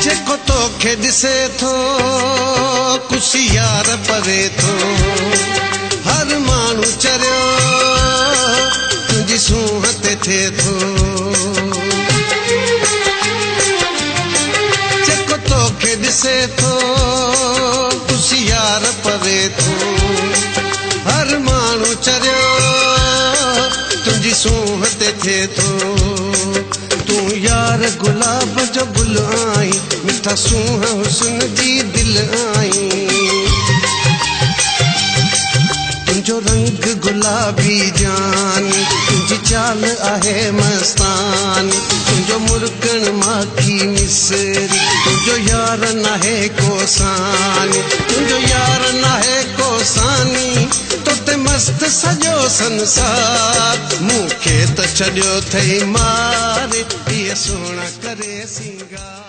جيڪو توکي ڏسي ٿو، ڪجهه يار پوي ٿو. هر ماڻهو چريو تنهنجي سونهن تي ٿئي ٿو. جيڪو توکي ڏسي ٿو، ڪجهه يار پوي ٿو. هر ماڻهو چريو تنهنجي سونهن تي ٿئي ٿو. تون يار گلاب جو گل آهين، مٺا سونهن حسن جي دل آهين. تنهنجو رنگ گلابي جاني، تنهنجي چال آهي مستاني. تنهنجو مرڪڻ ماکي مصري، تنهنجو يار ناهي ڪو ثاني. تنهنجو يار ناهي ڪو ثاني، تو تي مست سڄو سنسار. مون کي ته ڇڏيو اٿئي ماري، هيء سهڻا ڪري سينگار.